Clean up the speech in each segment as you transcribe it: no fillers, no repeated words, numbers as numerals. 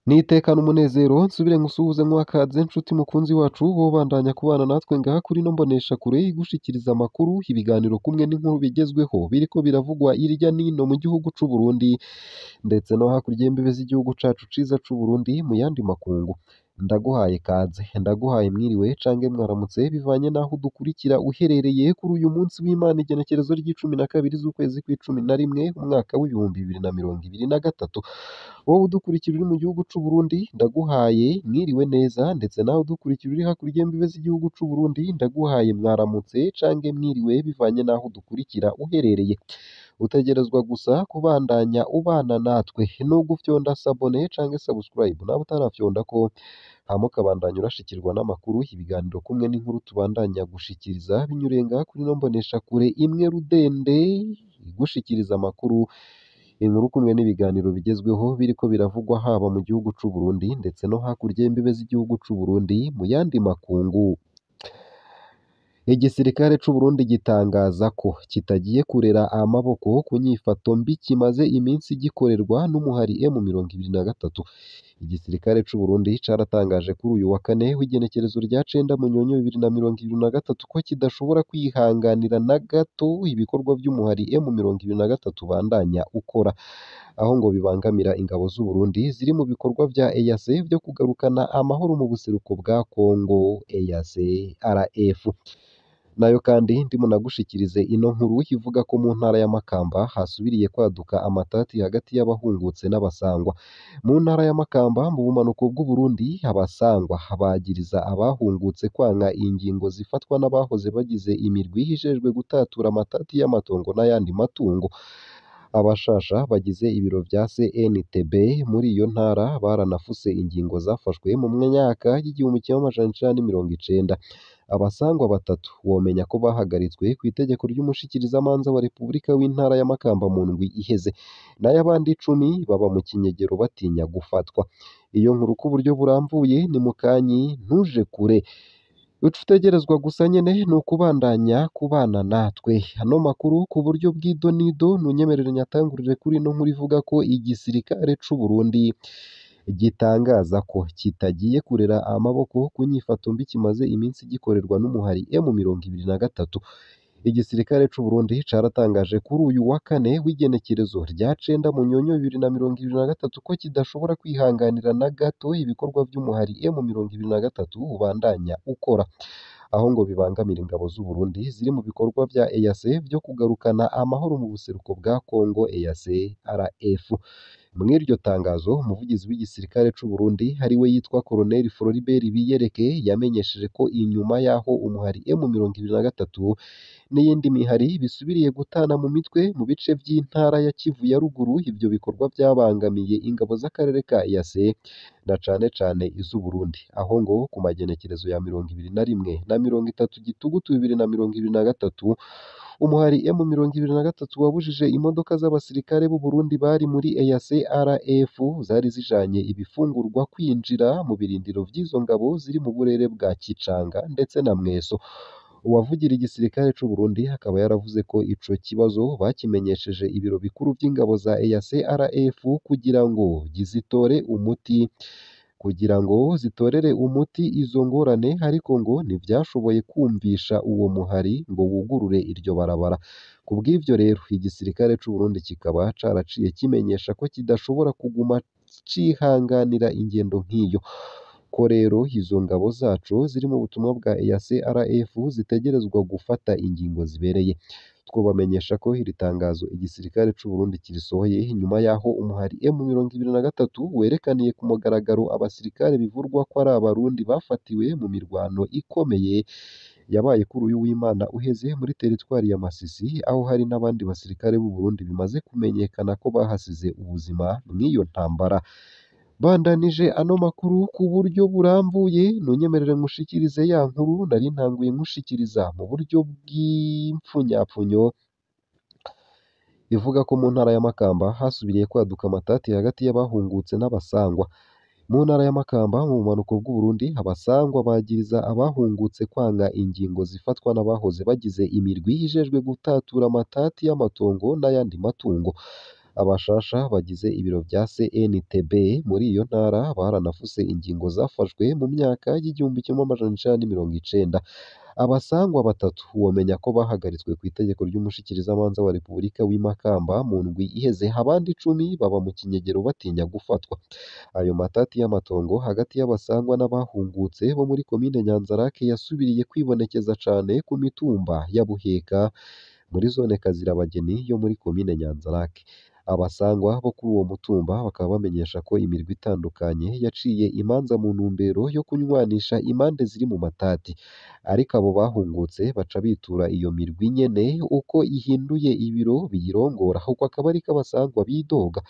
Nitekana umunezero nsubire nkusuhuze nkuhakaze nshuti mukunzi wacu wobandanya kubana natwe ngaha kuri ino mboneshakure igushikiriza amakuru, ibiganiro kumwe n'inkuru bigezweho biriko biravugwa irya nino mu gihugu c'u Burundi ndetse no hakurya y'imbibe z'igihugu cacu ciza c'u Burundi mu yandi makungu. Ndaguhaye kaze, ndaguhaye mwiriwe cange mwaramutse bivanye n'aho udukurikira uherereye kuri uyu munsi w'Imana igenekerezo ry'icumi na kabiri z'ukwezi kw'icumi na rimwe umwaka w'2023. Wowe udukurikira uri mu gihugu c'u Burundi ndaguhaye mwiriwe neza, ndetse nawe udukurikira uri hakurya y'imbibe z'igihugu c'u Burundi ndaguhaye mwaramutse cange mwiriwe bivanye n'aho udukurikira uherereye. Utegerezwa gusa kubandanya ubana natwe nugufyonda s'abonner canke subscribe nawe utarafyondako, hama ukabandanya urashikirwa n'amakuru, ibiganiro kumwe n'inkuru tubandanya gushikiriza binyuriye ngaha kuri ino mboneshakure imwe rudende igushikiriza amakuru, inkuru kumwe n'ibiganiro bigezweho biriko biravugwa haba mu gihugu c'u Burundi ndetse no hakurya y'imbibe z'igihugu c'u Burundi mu yandi makungu. Igisirikare c'u Burundi gitangaza ko kitagiye kurera amaboko ku nyifato mbi kimaze iminsi gikorerwa n'umuhari M23. Igisirikare c'u Burundi caratangaje kuri uyu wa kane w'igenekerezo rya cenda Munyonyo 2023 ko kidashobora kwihanganira na gato ibikorwa vy'umuhari M23 ubandanya ukora, aho ngo bibangamira ingabo z'u Burundi ziri mu bikorwa vya EAC vyo kugarukana amahoro mu buseruko bwa Congo EAC RF. Nayo kandi ndimo nagushikirize ino nkuru ivuga ko mu ntara ya Makamba hasubiriye kwaduka amatati hagati y'abahungutse n'abasangwa. Mu ntara ya Makamba mu bumanuko bw'u Burundi abasangwa bagiriza abahungutse kwanka ingingo zifatwa n'abahoze bagize imirwi ijejwe gutatura amatati y'amatongo n'ayandi matungo. Abashasha bagize ibiro vya CNTB muri iyo ntara baranafuse ingingo zafashwe mu myaka y'1990. Abasangwa batatu womenya ko bahagaritswe kw'itegeko ry'umushikirizamanza wa Repubulika w'intara ya Makamba mu ndwi iheze, nayo abandi icumi baba mu kinyegero batinya gufatwa. Iyo nkuru ku buryo burambuye ni mukanyi ntuje kure. Ico utegerezwa gusa nyene ni ukubandanya kubana natwe. Ano makuru ku buryo bw'idonido nunyemerere nyatangurire kuri ino nkuru ivuga ko igisirikare c'u Burundi gitangaza ko kitagiye kurera amaboko ku nyifato mbi kimaze iminsi gikorerwa n'umuhari M23. Igisirikare c'u Burundi caratangaje kuri uyu wa kane w'igenekerezo rya cenda Munyonyo 2023 ko kidashobora kwihanganira na gato ibikorwa vy'umuhari M23 ubandanya ukora, aho ngo bibangamira ingabo z'u Burundi ziri mu bikorwa vya EAC vyo kugarukana amahoro mu buseruko bwa Congo EAC RF. Mw'iryo tangazo umuvugizi w'igisirikare c'u Burundi ariwe yitwa Colonel Floribert Biyereke yamenyesheje ko inyuma y'aho umuhari M23 n'iyindi mihari bisubiriye gutana mu mitwe mu bice vy'intara ya Kivu ya ruguru, ivyo bikorwa vyabangamiye ingabo z'akarere ka EAC na cane cane iz'u Burundi, aho ngo ku magenekerezo ya 21 na 30 Gitugutu 2023 umuhari M23 wabujije imodoka z'abasirikare b'u Burundi bari muri EAC RF zari zijanye ibifungurwa kwinjira mu birindiro vy'izo ngabo ziri mu burere bwa Kicanga ndetse na Mweso. Uwavugira igisirikare c'u Burundi akaba yaravuze ko ico kibazo bakimenyesheje ibiro bikuru vy'ingabo za EAC RF kugira ngo zitore umuti kugira ngo zitorere umuti izo ngorane, ariko ngo ntivyashoboye kumvisha uwo muhari ngo wugurure iryo barabara. Kubw'ivyo rero igisirikare c'u Burundi kikaba caraciye kimenyesha ko kidashobora kuguma cihanganira ingendo nk'iyo, ko rero izo ngabo zaco ziri mu butumwa bwa EAC RF zitegerezwa gufata ingingo zibereye. Twobamenyesha ko iri tangazo igisirikare c'u Burundi kirisohoye inyuma y'aho umuhari M23 werekaniye ku mugaragaro abasirikare bivurwa ko ari abarundi bafatiwe mu mirwano ikomeye yabaye kuri uyu w'Imana uheze muri teritwari ya Masisi, aho hari n'abandi basirikare b'u Burundi bimaze kumenyekana ko bahasize ubuzima mw'iyo ntambara. Bandanije ano makuru ku buryo burambuye, nunyemerere nkushikirize ya nkuru nari ntanguye nkushikiriza mu buryo bw'impfunyapfunyo ivuga ko mu ntara ya Makamba hasubiriye kwaduka amatati hagati y'abahungutse n'abasangwa. Mu ntara ya Makamba mu bumanuko bw'u Burundi abasangwa bagiriza abahungutse kwanga ingingo zifatwa n'abahoze bagize imirwi ijejwe gutatura amatati y'amatongo n'ayandi matungo. Abashasha bagize ibiro vya CNTB muri iyo ntara baranafuse ingingo zafashwe mu myaka y'1990. Abasangwa batatu womenya ko bahagaritswe kw'itegeko ry'umushikirizamanza wa Repubulika w'i Makamba mu ndwi iheze, abandi 10 baba mu kinyegero batinya gufatwa. Ayo matati y'amatongo hagati y'abasangwa n'abahungutse bo muri komine Nyanzarake yasubiriye kwibonekeza cane ku mitumba ya Buheka muri zone Kazirabageni yo muri komine Nyanzarake. Abasangwa bo kuri uwo mutumba bakaba bamenyesha ko imirwi itandukanye yaciye imanza mu ntumbero yo kunywanisha impande ziri mu matati, ariko abo bahungutse baca bitura iyo mirwi nyene uko ihinduye ibiro biyirongora, uko akaba ariko abasangwa bidoga.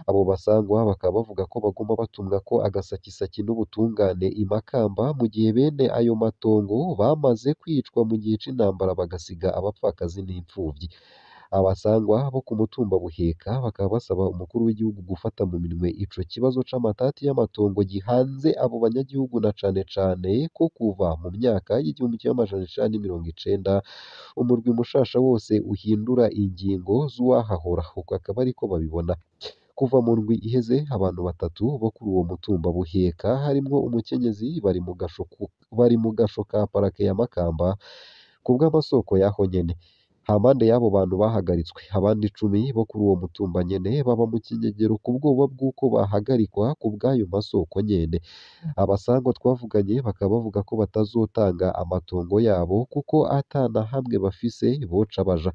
Abo basangwa bakaba bavuga ko baguma batumwa ko agasakisaki n'ubutungane i Makamba mu gihe bene ayo matongo bamaze kwicwa mu gihe c'intambara bagasiga abapfakazi n'imfuvyi. Abasangwa bo ku mutumba Buheka bakaba basaba umukuru w'igihugu gufata mu minwe ico kibazo c'amatati y'amatongo gihanze abo banyagihugu, na cane cane ko kuva mu myaka y'1990 umurwi mushasha wose uhindura ingingo z'uwahahora, uko akaba ariko babibona. Kuva mu ndwi iheze abantu batatu bo kuri uwo mutumba Buheka harimwo umukenyezi bari mu gasho ka parake ya Makamba kubw'amasoko y'aho nyene. Hampande y'abo bantu bahagaritswe, abandi 10 bo kuri uwo mutumba nyene baba mu kinyegero ku bwoba bw'uko bahagarikwa ku bw'ayo masoko nyene. Abasangwa twavuganye bakaba bavuga ko batazotanga amatongo yabo kuko ata na hamwe bafise boca baja.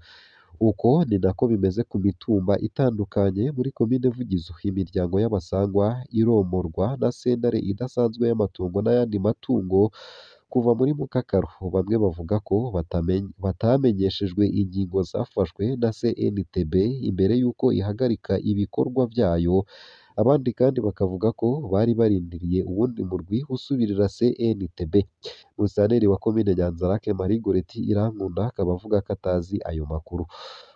Uko ni nako bimeze ku mitumba itandukanye muri komine Vugizo. Imiryango y'abasangwa iromorwa na sentare idasanzwe y'amatongo n'ayandi matungo kuva muri Mukakaro. Bamwe bavuga ko batamenyeshejwe ingingo zafashwe na CNTB imbere y'uko ihagarika ibikorwa vyayo, abandi kandi bakavuga ko bari barindiriye uwundi murwi usubirira CNTB. Musitanteri wa komine Nyanzarake Marie Goretti Irankunda akaba avuga ko atazi ayo makuru.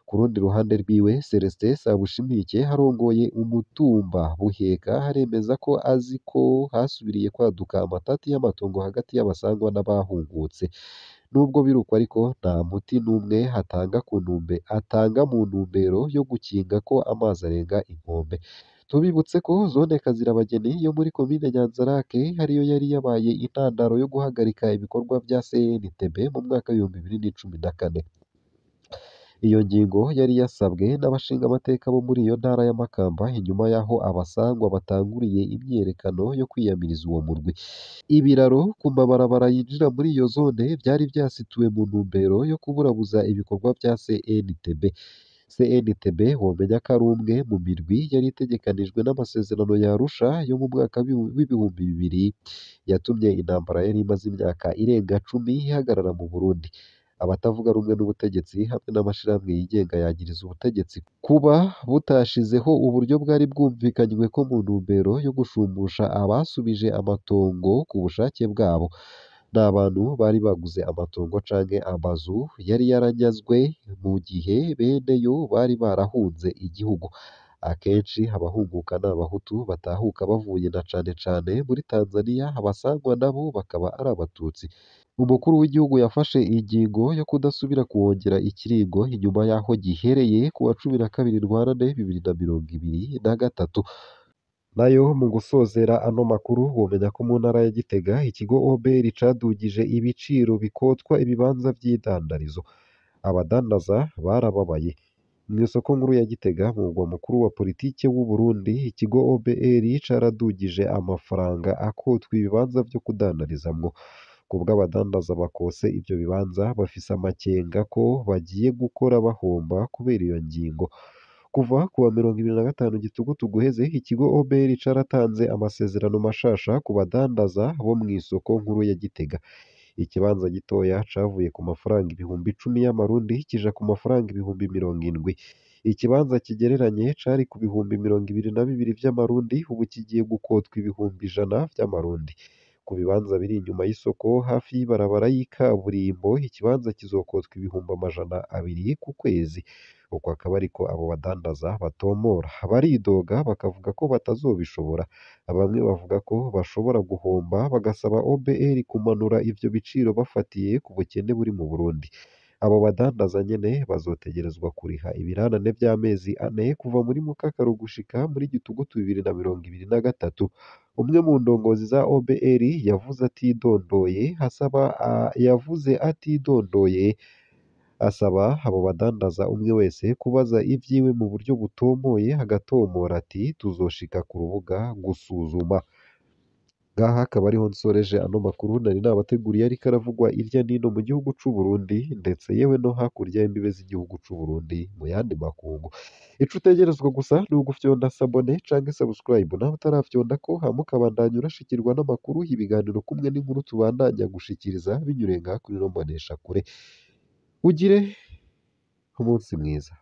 Ku rundi ruhande rwiwe, Celestin Sabushimike arongoye umutumba Buheka aremeza ko azi ko hasubiriye kwaduka amatati y'amatongo hagati y'abasangwa n'abahungutse. Nubwo biruko ariko nta muti n'umwe atanga mu ntumbero yo gukinga ko amazi arenga inkombe. Tubibutse ko zone Kazirabageni yo muri komine Nyanzarake ariyo yari yabaye intandaro yo guhagarika ibikorwa vya CNTB mu mwaka w'2014. Iyo ngingo yari yasabwe n'abashingamateka bo muri iyo ntara ya Makamba inyuma y'aho abasangwa batanguriye imyiyerekano yo kwiyamiriza uwo murwi. Ibiraro ku mabarabara yinjira muri iyo zone vyari vyasituwe mu ntumbero yo kuburabuza ibikorwa vya CNTB. CNTB womenya ko ari umwe mu mirwi yari itegekanijwe n'amasezerano ya Arusha yo mu mwaka w'2000 yatumye intambara yari imaze imyaka irenga 10 ihagarara mu Burundi. Abatavuga rumwe n'ubutegetsi hamwe n'amashirahamwe yigenga yagiriza ubutegetsi kuba butashizeho uburyo bwari bwumvikanywe ko mu ntumbero yo gushumbusha abasubije amatongo ku bushake bwabo. Ni abantu bari baguze amatongo canke amazu yari yaranyazwe mu gihe beneyo bari barahunze igihugu. Akenshi abahunguka ni abahutu batahuka bavuye na cane cane muri Tanzania, abasangwa nabo bakaba ari abatutsi. Umukuru w'igihugu yafashe ingingo yo kudasubira kuwongera ikiringo inyuma y'aho gihereye kuwa 12 Ntwarante 2023. Nayo mu gusozera ano makuru womenya ko mu ntara ya Gitega ikigo OBR cadugije ibiciro bikotwa ibibanza vy'idandarizo. Abadandaza barababaye. Mw'isoko nkuru ya Gitega mu mugwa mukuru wa politike w'u Burundi, ikigo OBR caradugije amafaranga akotwa ibibanza vyo kudandarizamwo. Kubw'abadandaza bakose ivyo bibanza bafise amakenga ko bagiye gukora bahomba kubera iyo ngingo. Kuva kuwa 25 Gitugutu guheze, ikigo OBR caratanze amasezerano mashasha ku badandaza bo mw'isoko nkuru ya Gitega. Ikibanza gitoya cavuye ku mafaranga 10,000 y'amarundi kija ku mafaranga 70,000. Ikibanza kigereranye cari ku 22,000 vy'amarundi ubu kigiye gukotwa 100,000 vy'amarundi. Ku bibanza biri inyuma y'isoko hafi y'ibarabara y'ikaburimbo, ikibanza kizokotwa 200,000 ku kwezi. Uko akaba ariko abo badandaza batomora. Baridoga bakavuga ko batazobishobora. Bamwe bavuga ko bashobora guhomba bagasaba OBR kumanura ivyo biciro bafatiye ku bukene buri mu Burundi. Abo badandaza nyene bazotegerezwa kuriha ibirarane vy'amezi ane kuva muri mukakaro gushika muri gitugutu 2023. Umwe mu ndongozi za OBR yavuze atidondoye asaba yavuze atidondoye asaba abo badandaza umwe wese kubaza ivyiwe mu buryo butomoye, agatomora ati tuzoshika ku rubuga gusuzuma. Ngaha akaba ariho nsoreje ano makuru nari nabateguriye ariko aravugwa irya nino mu gihugu c'u Burundi ndetse yewe no hakurya y'imbibe z'igihugu c'u Burundi mu yandi makungu. Ico utegerezwa gusa ni ugufyonda sabone canke subscribe nawe utarafyondako, hama ukabandanya urashikirwa n'amakuru, ibiganiro kumwe n'inkuru tubandanya gushikiriza binyuriye ngaha kuri ino mboneshakure. Ugire umunsi mwiza.